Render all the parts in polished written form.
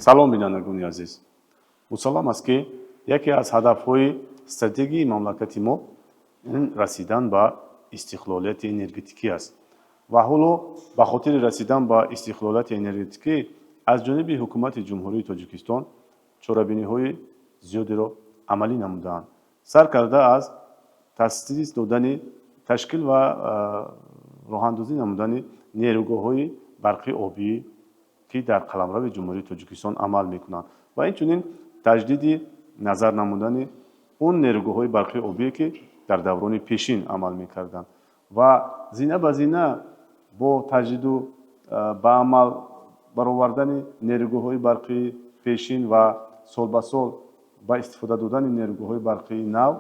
Салом, бинандагони азиз! Мусаллам аст, ки яке аз ҳадафҳои стратегии мамлакати мо ин расидан ба истиқлолияти энергетикӣ аст ва ҳоло ба хотири расидан ба истиқлолияти энергетикӣ аз ҷониби Ҳукумати Ҷумҳурии Тоҷикистон чорабиниҳои зиёдеро амалӣ намудаанд, сар карда аз таъсис додани, ташкил ва роҳандозӣ намудани нерӯгоҳҳои барқи обӣ, ки дар қаламрави Ҷумҳурии Тоҷикистон амал мекунанд, ва инчунин таҷдиди назар намудани он нерӯгоҳҳои барқи обие, ки дар даврони пешин амал мекарданд, ва зина ба зина бо таҷдиду ба амал баровардани нерӯгоҳҳои барқии пешин ва сол ба сол ба истифода додани нерӯгоҳҳои барқии нав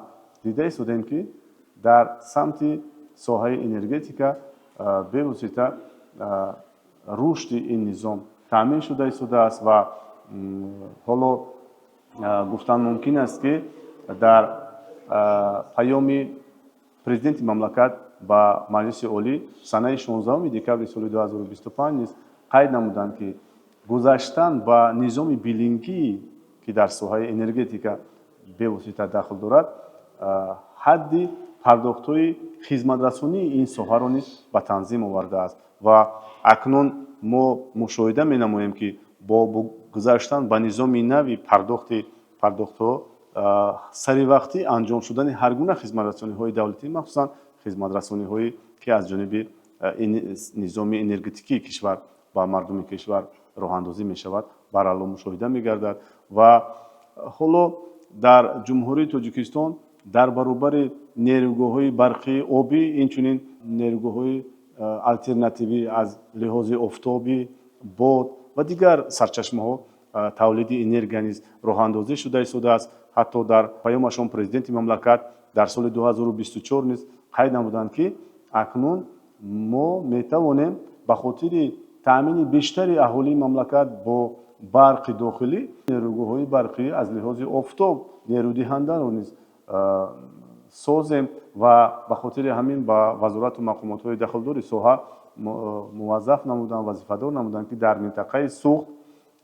дида истодаем, ки дар самти соҳаи энергетика бевосита рушди ин низом таъмин шуда истодааст. Ва ҳоло гуфтан мумкин аст, ки дар паёми Президенти мамлакат ба Маҷлиси Олӣ санаи 16 декабри соли 2025 низ қайд намуданд, ки гузаштан ба низоми биллингӣ, ки дар соҳаи энергетика бевосита дахл дорад, ҳадди пардохтҳои хизматрасонии ин соҳаро низ ба танзим овардааст. Ва акнун мо мушоҳида менамоем, ки бо гузаштан ба низоми нави пардохти пардохтҳо саривақтӣ анҷом шудани ҳар гуна хизматрасониҳои давлатӣ, махсусан хизматрасониҳое, ки аз ҷониби низоми энергетикии кишвар ба мардуми кишвар роҳандозӣ мешавад, барало мушоҳида мегардад. Ва ҳоло дар Ҷумҳурии Тоҷикистон дар баробари нерӯгоҳҳои барқии обӣ инчунин нерӯгоҳҳои алтернативӣ аз лиҳози офтобӣ, бод ва дигар сарчашмаҳо тавлиди энергия низ роҳандозӣ шуда истодааст. Ҳатто дар паёмашон Президенти мамлакат дар соли 2024 низ қайд намуданд, ки акнун мо метавонем ба хотири таъмини бештари аҳолии мамлакат бо барқи дохилӣ нерӯгоҳҳои барқӣ аз лиҳози офтоб нерӯдиҳандаро низ созем. Ва ба хотири ҳамин ба вазорату мақомотҳои дахлдори соҳа муваззаф намуданд, вазифадор намуданд, ки дар минтақаи Суғд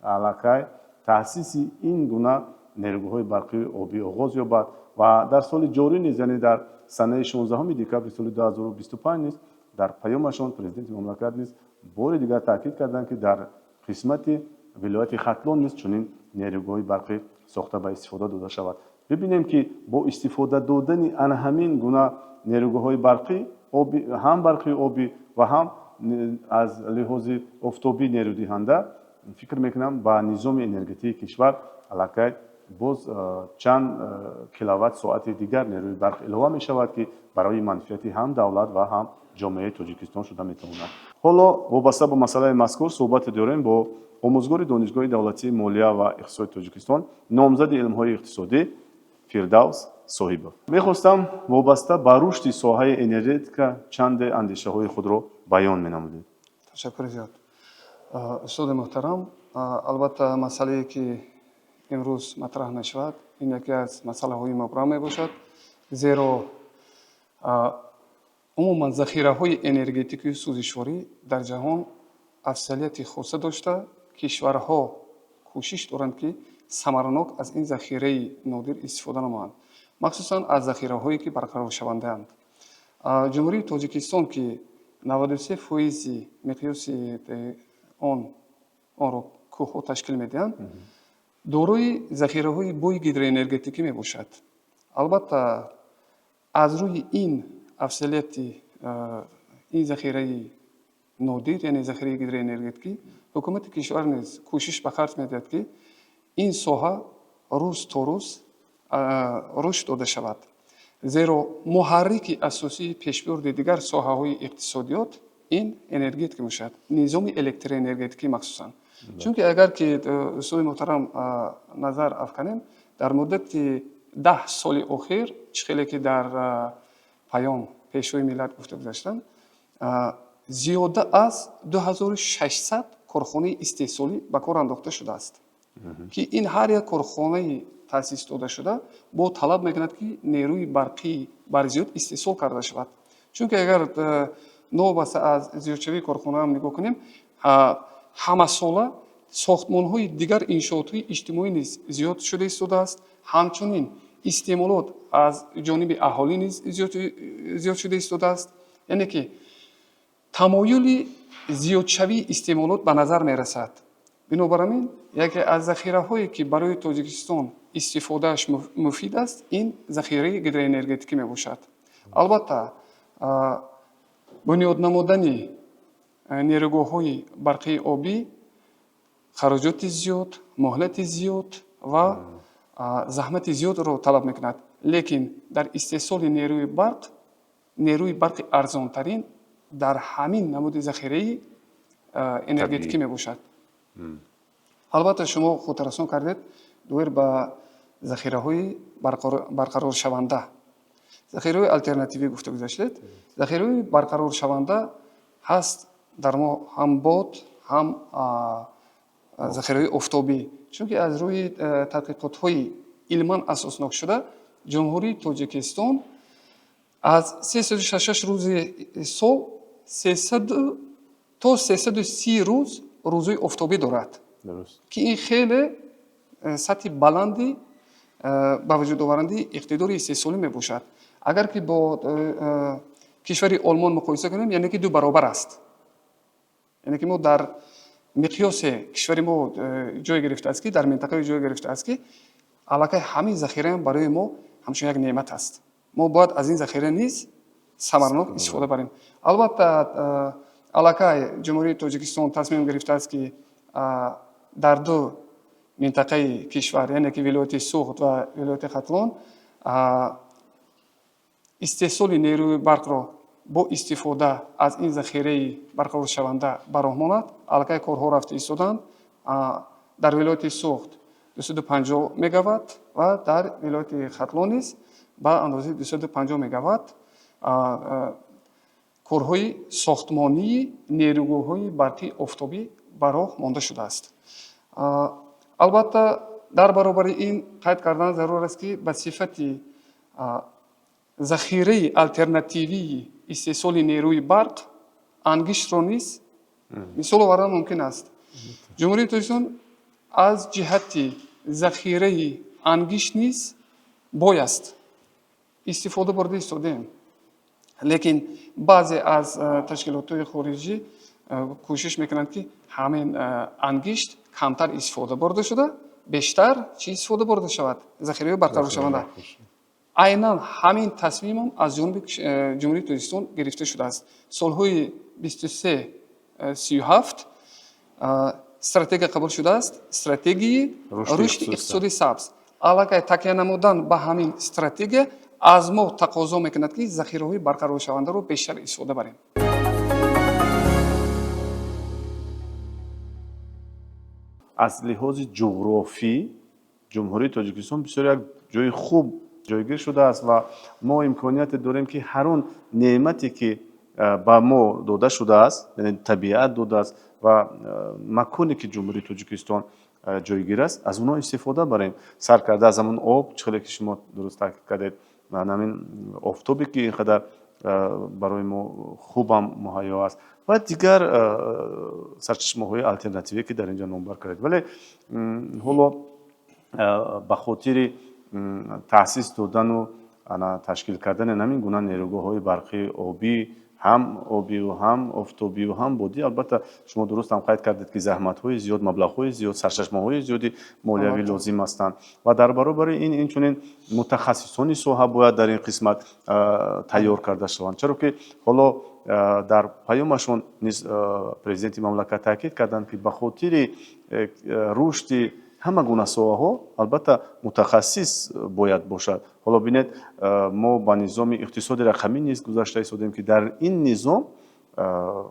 аллакай таъсиси ин гуна нерӯгоҳҳои барқии обӣ оғоз ёбад. Ва дар соли ҷорӣ низ, яъне дар санаи 16 декабри соли 2025 низ дар паёмашон Президенти мамлакат низ бори дигар таъкид карданд, ки дар қисмати вилояти Хатлон низ чунин нерӯгоҳи барқӣ сохта ба истифода дода шавад. Бибинем, ки бо истифода додани ана ҳамин гуна нерӯгоҳҳои барқӣ ҳам барқи обӣ ва ҳам аз лиҳози офтобӣ нерӯдиҳанда, фикр мекунам, ба низоми энергетикии кишвар аллакай боз чанд киловатт соати дигар нерӯи барқ илова мешавад, ки барои манфиати ҳам давлат ва ҳам ҷомеаи Тоҷикистон шуда метавонад. Ҳоло вобаста ба масъалаи мазкур суҳбате дорем бо омӯзгори Донишгоҳи давлатии молия ва иқтисоди Тоҷикистон, номзади илмҳои иқтисодӣ Фирдавс Соҳибов. Мехостам, вобаста ба рушди соҳаи энергетика чанде андешаҳои худро баён менамудед. Ташаккури зиёд, устоди муҳтарам. Албатта, масъалае, ки имрӯз матраҳ мешавад, ин яке аз масъалаҳои мубрам мебошад, зеро умуман захираҳои энергетикию сӯзишворӣ дар ҷаҳон афзалияти хоса дошта, кишварҳо кӯшиш доранд, ки самаранок аз ин захираи нодир истифода намоянд, махсусан аз захираҳое, ки барқароршавандаанд. Ҷумҳурии Тоҷикистон, ки 93 фоизи миқёси онро кӯҳҳо ташкил медиҳанд, дорои захираҳои бои гидроэнергетикӣ мебошад. Албатта, аз рӯи ин афзалияти ин захираи нодир, яъне захираи гидроэнергетикӣ, ҳукумати кишвар низ кӯшиш ба харҷ медиҳад, ки ин соҳа рӯз то рӯз рушд дода шавад, зеро муҳаррики асосии пешбурди дигар соҳаҳои иқтисодиёт ин энергетика мешавад, низоми электроэнергетикӣ махсусан. Чунки агар ки, устоди муҳтарам, назар афканем, дар муддати 10 соли охир, чӣ хеле ки дар паём Пешвои миллат гуфта гузаштанд, зиёда аз 2600 корхонаи истеҳсолӣ ба кор андохта шудааст, ки ин ҳар як корхонаи таъсис додашуда бо талаб мекунад, ки нерӯи барқии барзиёд истеҳсол карда шавад. Чунки агар новобаста аз зиёдшавии корхонаам нигоҳ кунем, ҳамасола Сохтмонҳои дигар иншоотҳои иҷтимоӣ низ зиёд шуда истодааст. Ҳамчунин истеъмолот аз ҷониби аҳолӣ низ зиёд шуда истодааст. Яъне ки тамоюли зиёдшавии истеъмолот ба назар мерасад. Бинобар ин яке аз захираҳое, ки барои Тоҷикистон истифодааш муфид аст, ин захираи гидроэнергетикӣ мебошад. Албатта, бунёд намудани нерӯгоҳҳои барқии обӣ хароҷоти зиёд, муҳлати зиёд ва заҳмати зиёдро талаб мекунад. Лекин дар истеҳсоли нерӯи барқ, нерӯи барқи арзонтарин дар ҳамин намуди захираи энергетикӣ мебошад. Албатта, шумо хотиррасон кардед доир ба захираҳои барқароршаванда, захираҳои алтернативӣ гуфта гузаштед. Захираҳои барқароршаванда ҳаст дар мо ҳам бод, ҳам захираҳои офтобӣ, чунки аз рӯи тадқиқотҳои илман асоснок шуда Ҷумҳурии Тоҷикистон аз 366 рӯзи сол 300 то 330 рӯз рӯзҳои офтобӣ дорад, ки ин хеле сатҳи баланди ба вуҷуд оварданди иқтидори истеҳсолӣ мебошад. Агар ки бо кишвари Олмон муқоиса кунем, яъне ки ду баробар аст. Яъне ки мо дар миқёсе кишвари мо ҷой гирифтааст, ки дар минтақаи ҷой гирифтааст, ки аллакай ҳамин захираам барои мо ҳамчун як неъмат аст. Мо бояд аз ин захира низ самарнок истифода барем. Албатта, аллакай Ҷумҳурии Тоҷикистон тасмим гирифтааст, ки дар ду минтақаи кишвар, яъне ки вилояти Суғд ва вилояти Хатлон, истеҳсоли нерӯи барқро бо истифода аз ин захираи барқароршаванда ба роҳ монад. Аллакай корҳо рафта истоданд. Дар вилояти Суғд 250 мегаватт ва дар вилояти Хатлон низ ба андозаи 250 мегаватт корҳои сохтмонии нерӯгоҳҳои барқии офтобӣ ба роҳ монда шудааст. Албатта, дар баробари ин қайд кардан зарур аст, ки ба сифати захираи алтернативии истеҳсоли нерӯи барқ ангиштро низ мисол овардан мумкин аст. Ҷумҳурии Тоҷикистон аз ҷиҳати захираи ангишт низ бой аст, истифода бурда истодем. Лекин баъзе аз ташкилотҳои хориҷӣ кӯшиш мекунанд, ки ҳамин ангишт камтар истифода бурда шуда, бештар чӣ истифода бурда шавад? Захираҳои барқароршаванда. Айнан ҳамин тасмимам аз ҷониби Ҷумҳурии Тоҷикистон гирифта шудааст. Солҳои 23 37 стратегия қабул шудааст, стратегияи рушди иқтисоди сабз. Аллакай такя намудан ба ҳамин стратегия аз мо тақозо мекунад, ки захираҳои барқароршавандаро бештар истифода барем. Аз лиҳози ҷуғрофӣ Ҷумҳурии Тоҷикистон бисёр як ҷои хуб ҷойгир шудааст ва мо имконияте дорем, ки ҳар он неъмате, ки ба мо дода шудааст, яъне табиат додааст, ва маконе, ки Ҷумҳурии Тоҷикистон ҷойгир аст, аз онҳо истифода барем. Сар карда аз ҳамон об, чӣ хеле ки шумо дуруст таъкид кардед, ҳамин офтобе, ки ин қадар барои мо хубам муҳайё аст, ва дигар сарчашмаҳои алтернативе, ки дар ин ҷо номбар кардед. Вале ҳоло ба хотири таъсис додану ташкил кардани ҳамин гуна нерӯгоҳҳои барқии обӣ, ҳам обию, ҳам офтобию, ҳам бодӣ, албатта, шумо дуруст ҳам қайд кардед, ки заҳматҳои зиёд, маблағҳои зиёд, сарчашмаҳои зиёди молиявӣ лозим ҳастанд ва дар баробари ин инчунин мутахассисони соҳа бояд дар ин қисмат тайёр карда шаванд. Чаро ки ҳоло дар паёмашон низ президенти мамлакат таъкид карданд, ки ба хотири рушди ҳама гуна соҳаҳо албатта мутахассис бояд бошад. Ҳоло бинед, мо ба низоми иқтисоди рақамӣ низ гузашта истодем, ки дар ин низом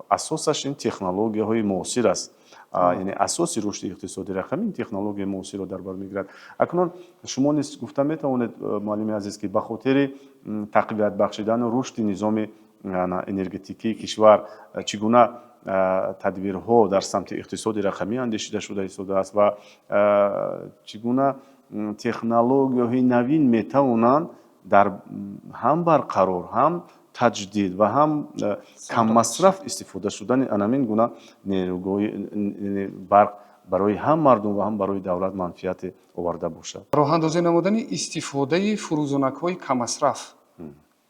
асосаш ин технологияҳои муосир аст. Яъне асоси рушди иқтисоди рақамӣ ин технологияи муосирро дар бар мегирад. Акнун шумо низ гуфта метавонед, муаллими азиз, ки ба хотири тақвият бахшидану рушди низоми энергетикии кишвар чӣ гуна тадбирҳо дар самти иқтисоди рақамӣ андешида шуда истодааст ва чӣ гуна технологияҳои навин метавонанд дар ҳам барқарор, ҳам таҷдид ва ҳам каммасраф истифода шудани анамин гуна нерӯгоҳи барқ Барои ҳам мардум ва ҳам барои давлат манфиате оварда бошад. Роҳандозӣ намудани истифодаи фурӯзонакҳои каммасраф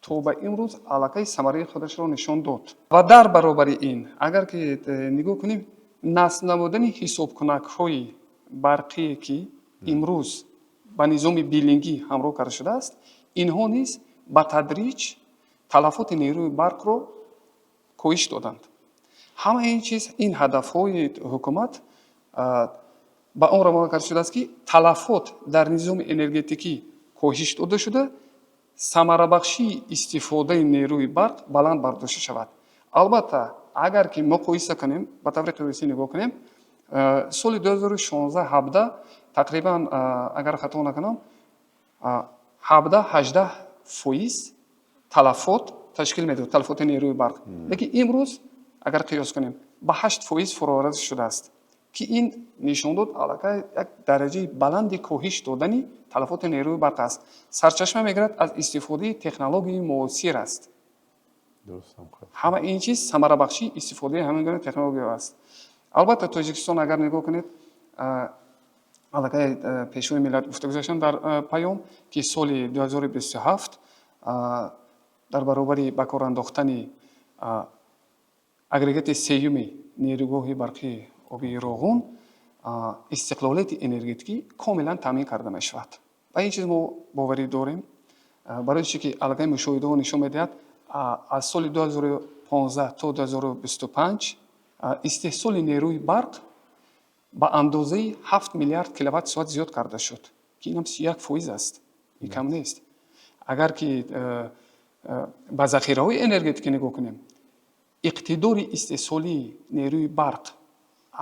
то ба имрӯз аллакай самараи худашро нишон дод. Ва дар баробари ин, агар ки нигоҳ кунем, насб намудани ҳисобкунакҳои барқие, ки имрӯз ба низоми биллингӣ ҳамроҳ карда шудааст, инҳо низ ба тадриҷ талафоти нерӯи барқро коҳиш доданд. Ҳамаи ин чиз, ин ҳадафҳои ҳукумат ба он равона карда шудааст, ки талафот дар низоми энергетикӣ коҳиш дода шуда, самарабахшии истифодаи нерӯи барқ баланд бардошта шавад. Албатта, агар ки муқоиса кунем, ба таври қиёсӣ нигоҳ кунем, соли 2016-17 тақрибан, агар хато накунам, 17-18% талафот ташкил медод, талафоти нерӯи барқ, лекин имрӯз агар қиёс кунем, ба 8% фуроварда шудааст, ки ин нишон дод аллакай як дараҷаи баланди коҳиш додани талафоти нерӯи барқ аст. Сарчашма мегирад аз истифодаи технологияи муосир аст. Ҳама ин чиз самарабахшии истифодаи ҳамин гуна технология аст. Албатта, Тоҷикистон, агар нигоҳ кунед, аллакай Пешвои миллат гуфта гузаштанд дар паём, ки соли 2027 дар баробари ба кор андохтани агрегати сеюми нерӯгоҳи барқии обии Роғун истиқлолияти энергетикӣ комилан таъмин карда мешавад. Ба ин чиз мо боварӣ дорем, барои чӣ ки аллакай мушоҳидаҳо нишон медиҳад, аз соли 2015 то 2025 истеҳсоли нерӯи барқ ба андозаи 7 миллиард киловатт соат зиёд карда шуд, ки инам 31% аст, ин кам нест. Агар ки ба захираҳои энергетикӣ нигоҳ кунем, иқтидори истеҳсолии нерӯи барқ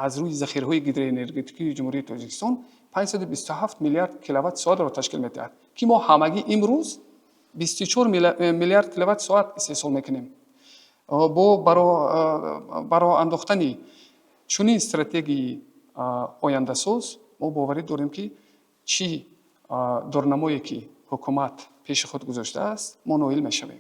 аз рӯи захираҳои гидроэнергетикии Ҷумҳурии Тоҷикистон 527 миллиард киловатт соатро ташкил медиҳад, ки мо ҳамагӣ имрӯз 24 миллиард киловатт соат истеҳсол мекунем. Бо ба роҳ андохтани чунин стратегияи ояндасоз мо боварӣ дорем, ки чӣ дурнамое, ки ҳукумат пеши худ гузоштааст, мо ноил мешавем.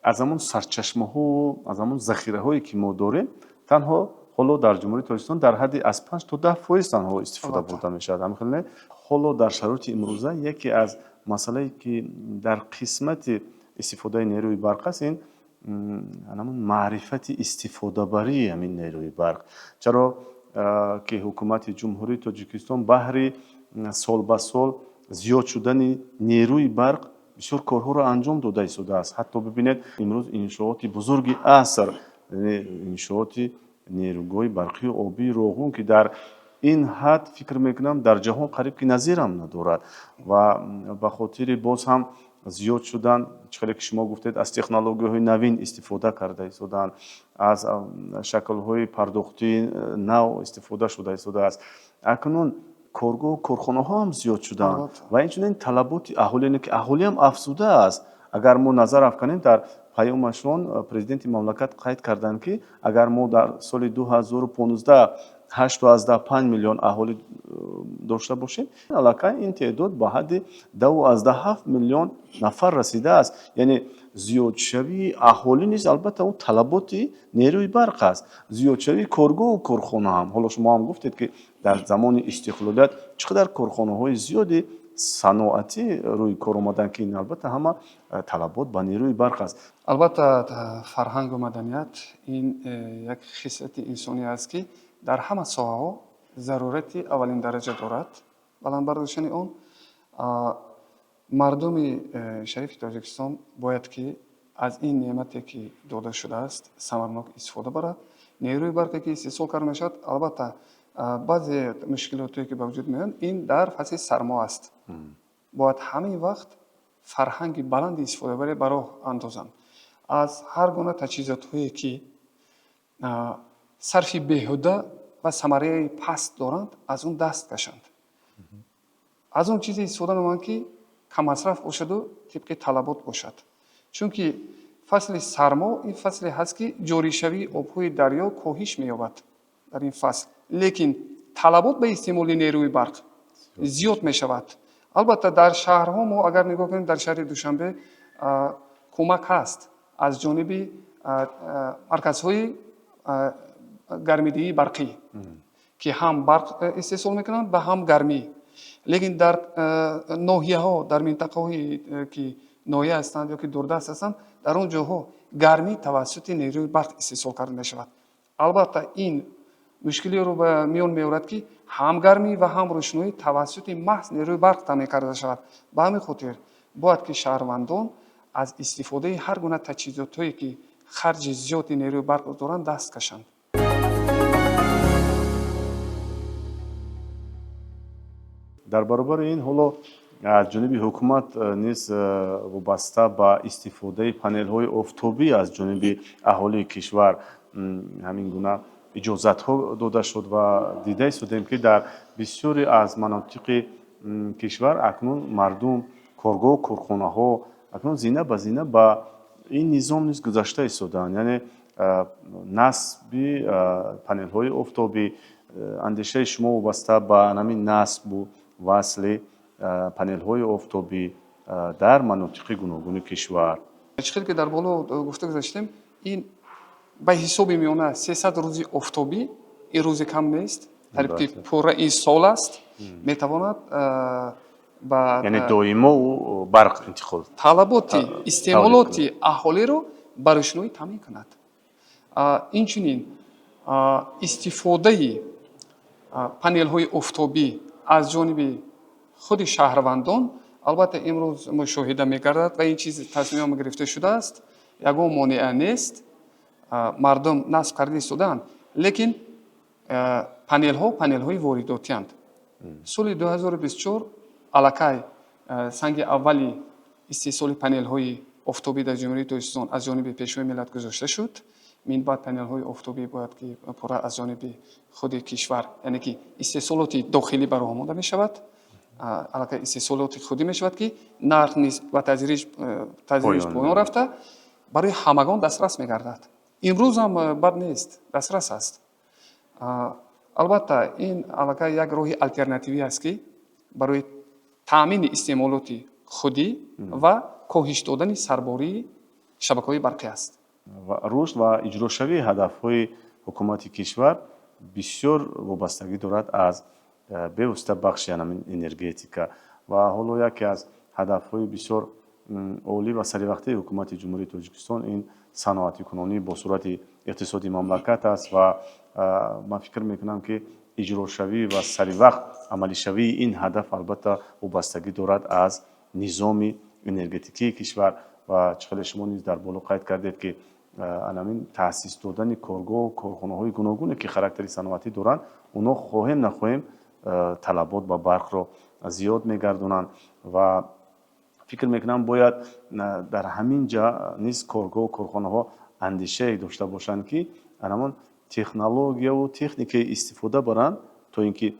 Аз ҳамон сарчашмаҳо, аз ҳамон захираҳое, ки мо дорем, танҳо ҳоло дар Ҷумҳурии Тоҷикистон дар ҳадди аз 5 то 10% танҳо истифода бурда мешавад. Ҳамин хел не? Ҳоло дар шароити имрӯза яке аз масъалае, ки дар қисмати истифодаи нерӯи барқ аст, ин ҳамон маърифати истифодабарии ҳамин нерӯи барқ. Чаро ки ҳукумати Ҷумҳурии Тоҷикистон баҳри сол ба сол зиёд шудани нерӯи барқ бисёр корҳоро анҷом дода истодааст. Ҳатто бибинед, имрӯз иншооти бузурги аср, иншооти нерӯгоҳи барқии обии Роғун, ки дар ин ҳад, фикр мекунам, дар ҷаҳон қариб ки назирам надорад. Ва ба хотири боз ҳам зиёд шудан, чӣ хеле ки шумо гуфтед, аз технологияҳои навин истифода карда истодаанд, аз шаклҳои пардохтии нав истифода шуда истодааст. Акнун коргоҳу корхонаҳо ҳам зиёд шуданд ва инчунин талаботи аҳолӣ, ки аҳолиам афзудааст. Агар мо назар афканем, дар паёмашон президенти мамлакат қайд карданд, ки агар мо дар соли 2015 8,5 миллион аҳолӣ дошта бошем, аллакай ин теъдод ба ҳадди 10,7 миллион нафар расидааст. Яъне зиёдшавии аҳолӣ низ албатта он талаботи нерӯи барқ аст. Зиёдшавии коргоҳу корхона ҳам, ҳоло шумо ҳам гуфтед, ки дар замони истиқлолият чӣ қадар корхонаҳои зиёди саноатӣ рӯи кор омаданд, ки ин албатта ҳама талабот ба нерӯи барқ аст. Албатта, фарҳангу маданият ин як хислати инсонӣ аст, ки дар ҳама соҳаҳо зарурати аввалин дараҷа дорад. Баланд бардоштани он, мардуми шарифи Тоҷикистон бояд ки аз ин неъмате, ки дода шудааст, самарнок истифода барад. Нерӯи барқе, ки истеҳсол карда мешавад, албатта, баъзе мушкилотое, ки ба вуҷуд меоянд, ин дар фасли сармо аст. Бояд ҳамин вақт фарҳанги баланди истифодабарӣ ба роҳ андозанд, аз ҳар гуна таҷҳизотҳое, ки сарфи беҳуда ва самараи паст доранд, аз он даст кашанд, аз он чизе истифода намоянд, ки каммасраф бошаду тибқи талабот бошад. Чунки фасли сармо ин фасле ҳаст, ки ҷоришавии обҳои дарё коҳиш меёбад дар ин фасл, лекин талабот ба истеъмоли нерӯи барқ зиёд мешавад. Албатта, дар шаҳрҳо мо агар нигоҳ кунем, дар шаҳри Душанбе кӯмак ҳаст аз ҷониби марказҳои гармидиҳии барқӣ. Ки ҳам барқ истеҳсол мекунанд ва ҳам гармӣ. Лекин дар ноҳияҳо, дар минтақаҳое, ки ноҳия ҳастанд ё ки дурдаст ҳастанд, дар он ҷоҳо гармӣ тавассути нерӯи барқ истеҳсол карда мешавад. Албатта, ин мушкилиро ба миён меорад, ки ҳам гармӣ ва ҳам рӯшноӣ тавассути маҳз нерӯи барқ таъмин карда шавад. Ба ҳамин хотир бояд, ки шаҳрвандон аз истифодаи ҳар гуна таҷҳизотҳое, ки харҷи зиёди нерӯи барқро доранд, даст кашанд. Дар баробари ин, ҳоло аз ҷониби ҳукумат низ вобаста ба истифодаи панелҳои офтобӣ аз ҷониби аҳолии кишвар ҳамин гуна иҷозатҳо дода шуд ва дида истодем, ки дар бисёре аз манотиқи кишвар акнун мардум, коргоҳу корхонаҳо акнун зина ба зина ба ин низом низ гузашта истодаанд, яъне насби панелҳои офтобӣ. Андешаи шумо вобаста ба ҳамин насбу васли панелҳои офтобӣ дар манотиқи гуногуни кишвар? Чӣ хел ки дар боло гуфта гузаштем, ин ба ҳисоби миёна 300 рӯзи офтобӣ, ин рӯзи кам нест, қариб ки пурра ин сол аст, метавонад ба Яъне доимо барқ интиқол талаботи истеъмолоти аҳолиро ба рӯшноӣ таъмин кунад. Инчунин истифодаи панелҳои офтобӣ аз ҷониби худи шаҳрвандон, албатта, имрӯз мушоҳида мегардад ва ин чиз тасмимам гирифта шудааст, ягон монеа нест, мардум насб карда истодаанд. Лекин панелҳо панелҳои воридотианд. Соли 2024 аллакай санги аввали истеҳсоли панелҳои офтобӣ дар Ҷумҳурии Тоҷикистон аз ҷониби Пешвои миллат гузошта шуд. Минбаъд панелҳои офтобӣ бояд ки пурра аз ҷониби худи кишвар, яъне ки истеҳсолоти дохилӣ ба роҳ монда мешавад, аллакай истеҳсолоти худӣ мешавад, ки нарх низ ба тазриҷ поён рафта, барои ҳамагон дастрас мегардад. Имрӯзам бад нест, дастрас аст. Албатта, ин аллакай як роҳи алтернативӣ аст, ки барои таъмини истеъмолоти худӣ ва коҳиш додани сарбории шабакаҳои барқӣ аст. Рушд ва иҷрошавии ҳадафҳои ҳукумати кишвар бисёр вобастагӣ дорад аз бевосита бахши ҳамин энергетика. Ва ҳоло яке аз ҳадафҳои бисёр олӣ ва саривақтии ҳукумати Ҷумҳурии Тоҷикистон ин саноатикунонӣ бо суръати иқтисоди мамлакат аст. Ва ман фикр мекунам, ки иҷрошавӣ ва саривақт амалишавии ин ҳадаф, албатта, вобастагӣ дорад аз низоми энергетикии кишвар. Ва чӣ хеле шумо низ дар боло қайд кардед, ки анамин таъсис додани коргоҳу корхонаҳои гуногуне, ки характери саноатӣ доранд, онҳо хоҳем нахоҳем талабот ба барқро зиёд мегардонанд. Ва фикр мекунам, бояд дар ҳамин ҷа низ коргоҳу корхонаҳо андешае дошта бошанд, ки анамон технологияву техникаи истифода баранд, то ин ки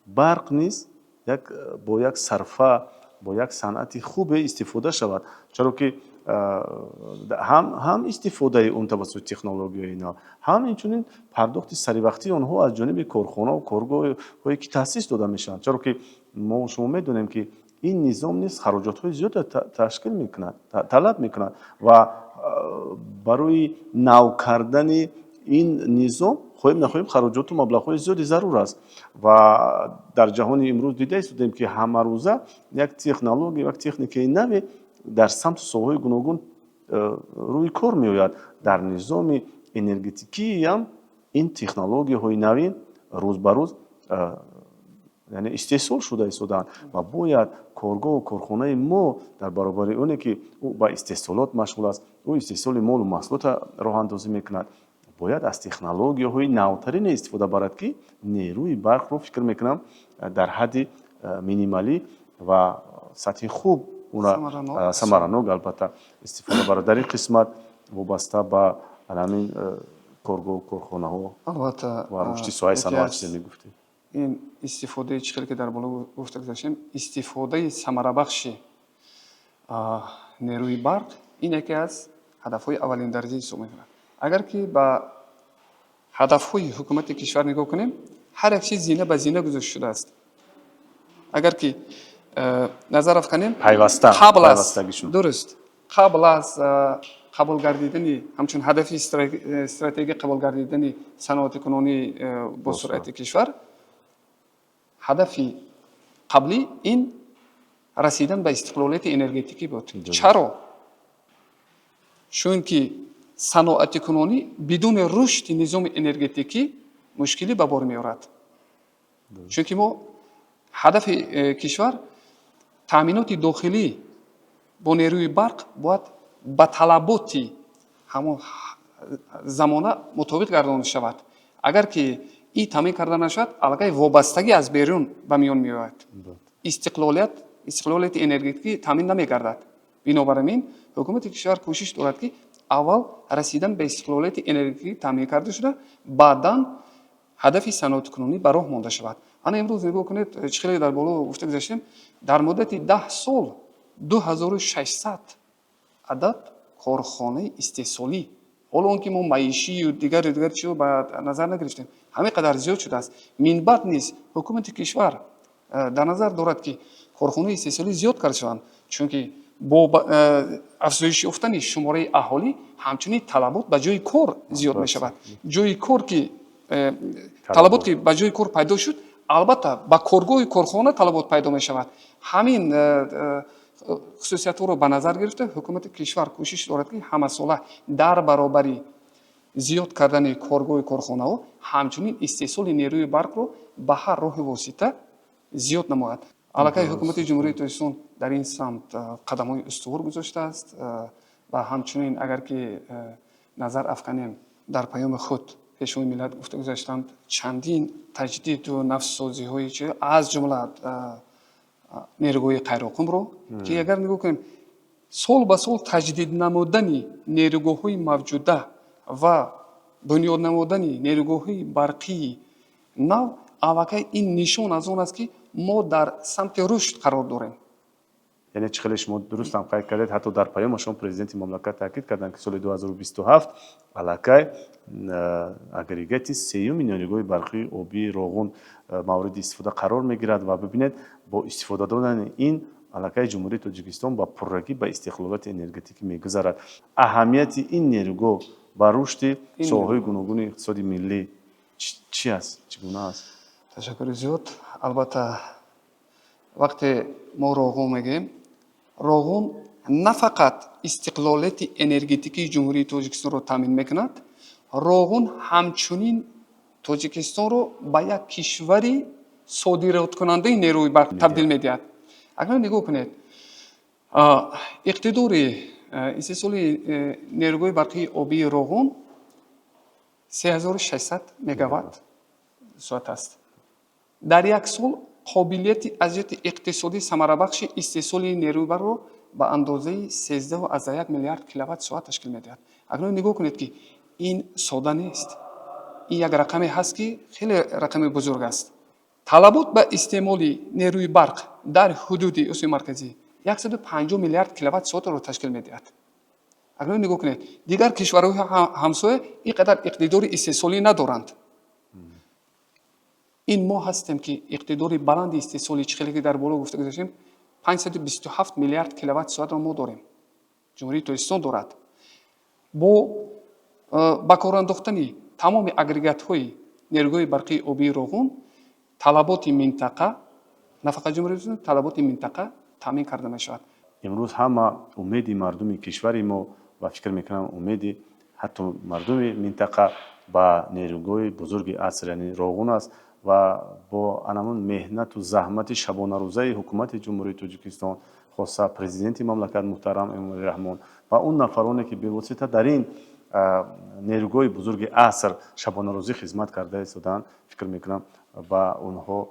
барқ низ як бо як сарфа, бо як санъати хубе истифода шавад, чаро ки ҳам истифодаи он тавассути технологияи нав, ҳам инчунин пардохти саривақтии онҳо аз ҷониби корхонаву коргоҳҳое, ки таъсис дода мешаванд, чаро ки мо шумо медонем, ки ин низом низ хароҷотҳои зиёде ташкил мекунад, талаб мекунад. Ва барои нав кардани ин низом, хоҳем нахоҳем, хароҷоту маблағҳои зиёде зарур аст. Ва дар ҷаҳони имрӯз дида истодем, ки ҳамарӯза як технология, як техникаи наве дар самту соҳаҳои гуногун рӯи кор меояд. Дар низоми энергетикиам ин технологияҳои навин рӯз ба рӯз, яъне, истеҳсол шуда истодаанд. Ва бояд коргоҳу корхонаи мо дар баробари оне ки ӯ ба истеҳсолот машғул аст, ӯ истеҳсоли молу маҳсулотро роҳандозӣ мекунад, бояд аз технологияҳои навтарине истифода барад, ки нерӯи барқро, фикр мекунам, дар ҳадди минималӣ ва сатҳи хуб ура самаранок, албатта, истифода барад. Дар ин қисмат вобаста ба ҳамин коргоҳу корхонаҳо Албатта. ва рушди соҳаи саноат чизе мегуфтед? Ин истифодаи, чӣ хеле ки дар боло гуфта гузаштем, истифодаи самарабахши нерӯи барқ, ин яке аз ҳадафҳои аввалиндараҷа ҳисоб мекунад. Агар ки ба ҳадафҳои ҳукумати кишвар нигоҳ кунем, ҳар як чиз зина ба зина гузошта шудааст. Агар ки назар афканем Пайваста. Қабл аз, дуруст, қабл аз Қабул гардидани ҳамчун ҳадафи стратегия қабул гардидани саноатикунонии босуръати кишвар, ҳадафи қаблӣ ин расидан ба истиқлолияти энергетикӣ буд. Чаро? Чунки саноатикунонӣ бидуни рушди низоми энергетикӣ мушкилӣ ба бор меорад, чунки мо ҳадафи кишвар таъминоти дохилӣ бо нерӯи барқ бояд ба талаботи ҳамон замона мутобиқ гардонида шавад. Агар ки ин таъмин карда нашавад, аллакай вобастагӣ аз берун ба миён меояд, истиқлолияти энергетикӣ таъмин намегардад. Бинобар ин ҳукумати кишвар кӯшиш дорад, ки аввал расидан ба истиқлолияти энергетикӣ таъмин карда шуда, баъдан ҳадафи саноаткунонӣ ба роҳ монда шавад. Ана имрӯз нигоҳ кунед, чӣ хеле дар боло гуфта гузаштем, дар муддати 10 сол 2600 адад корхонаи истеҳсолӣ, ҳоло он ки мо маишию дигару дигар чиро ба назар нагирифтем, ҳамин қадар зиёд шудааст. Минбаъд низ ҳукумати кишвар дар назар дорад, ки корхонаи истеҳсолӣ зиёд карда шаванд, чунки бо афзоиш ёфтани шумораи аҳолӣ ҳамчунин талабот ба ҷои кор зиёд мешавад. Ҷои кор ки талабот ки ба ҷои кор пайдо шуд, албатта, ба коргоҳи корхона талабот пайдо мешавад. Ҳамин хусусиятҳоро ба назар гирифта, ҳукумати кишвар кӯшиш дорад, ки ҳамасола дар баробари зиёд кардани коргоҳи корхонаҳо ҳамчунин истеҳсоли нерӯи барқро ба ҳар роҳи восита зиёд намояд. Аллакай ҳукумати Ҷумҳурии Тоҷикистон дар ин самт қадамҳои устувор гузоштааст ва ҳамчунин, агар ки назар афканем, дар паёми худ Пешвои миллат гуфта гузаштанд, чандин таҷдиду навсозиҳои чи, аз ҷумла нерӯгоҳи Қайроқумро, ки агар нигоҳ кунем, сол ба сол таҷдид намудани нерӯгоҳҳои мавҷуда ва бунёд намудани нерӯгоҳҳои барқии нав аллакай ин нишон аз он аст, ки мо дар самти рушд қарор дорем. Яъне, чӣ хеле шумо дурустам қайд кардед, ҳатто дар паёмашон президенти мамлакат таъкид карданд, ки соли 2027 аллакай агрегати сеюми нерӯгоҳи барқии обии Роғун мавриди истифода қарор мегирад. Ва бибинед, бо истифода додани ин аллакай Ҷумҳурии Тоҷикистон ба пуррагӣ ба истиқлолияти энергетикӣ мегузарад. Аҳамияти ин нерӯгоҳ ба рушди соҳаҳои гуногуни иқтисоди миллӣ чӣ аст, чӣ гуна аст? Ташаккури зиёд. Албатта, вақте мо Роғун мегӯем, Роғун на фақат истиқлолияти энергетикии Ҷумҳурии Тоҷикистонро таъмин мекунад, Роғун ҳамчунин Тоҷикистонро ба як кишвари содироткунандаи нерӯи барқ табдил медиҳад. Агар нигоҳ кунед, иқтидори истеҳсоли нерӯгоҳи барқии обии Роғун 3600 мегаватт соат аст. Дар як сол қобилияти аз ҷиҳати иқтисодӣ самарабахши истеҳсоли нерӯи барқро ба андозаи 13,1 миллиард киловатт соат ташкил медиҳад. Акнун нигоҳ кунед, ки ин сода нест, ин як рақаме ҳаст, ки хеле рақами бузург аст. Талабот ба истеъмоли нерӯи барқ дар ҳудуди Осиёи Марказӣ 150 миллиард киловатт соатро ташкил медиҳад. Акнун нигоҳ кунед, дигар кишварҳои ҳамсоя ин қадар иқтидори истеҳсолӣ надоранд. Ин мо ҳастем, ки иқтидори баланди истеҳсолӣ, чӣ хеле ки дар боло гуфта гузаштем, 527 миллиард киловатт соатро мо дорем, Ҷумҳурии Тоҷикистон дорад. Бо ба кор андохтани тамоми агрегатҳои нерӯгоҳи барқии обии Роғун талаботи минтақа, на фақат Ҷумҳурии Тоҷикистон, талаботи минтақа таъмин карда мешавад. Имрӯз ҳама умеди мардуми кишвари мо ва, фикр мекунам, умеди ҳатто мардуми минтақа ба нерӯгоҳи бузурги аср, яъне Роғун аст. Ва бо анамун меҳнату заҳмати шабонарӯзаи ҳукумати Ҷумҳурии Тоҷикистон, хоса президенти мамлакат муҳтарам Эмомалӣ Раҳмон ва он нафароне, ки бевосита дар ин нерӯгоҳи бузурги аср шабонарӯзӣ хизмат карда истодаанд, фикр мекунам, ба онҳо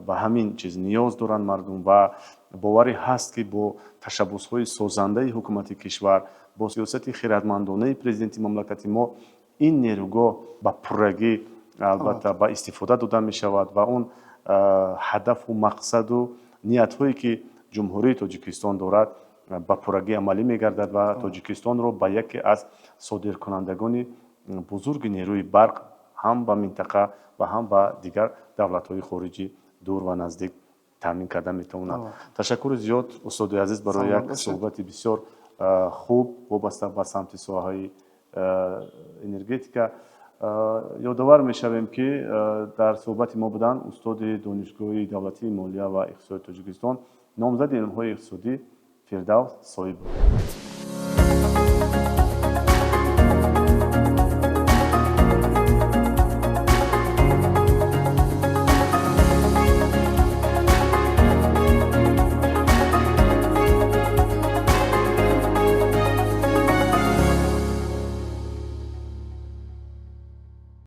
ба ҳамин чиз ниёз доранд мардум. Ва боварӣ ҳаст, ки бо ташаббусҳои созандаи ҳукумати кишвар, бо сиёсати хиратмандонаи президенти мамлакати мо ин нерӯгоҳ ба пуррагӣ, албатта, ба истифода дода мешавад ва он ҳадафу мақсаду ниятҳое, ки Ҷумҳурии Тоҷикистон дорад, ба пуррагӣ амалӣ мегардад ва Тоҷикистонро ба яке аз содиркунандагони бузурги нерӯи барқ ҳам ба минтақа ва ҳам ба дигар давлатҳои хориҷӣ, дур ва наздик, таъмин карда метавонад. Ташаккури зиёд, устоди азиз, барои як суҳбати бисёр хуб вобаста ба самти соҳаи энергетика. Ёдовар мешавем, ки дар суҳбати мо буданд устоди Донишгоҳи давлатии молия ва иқтисоди Тоҷикистон, номзади илмҳои иқтисодӣ Фирдавс Соибов.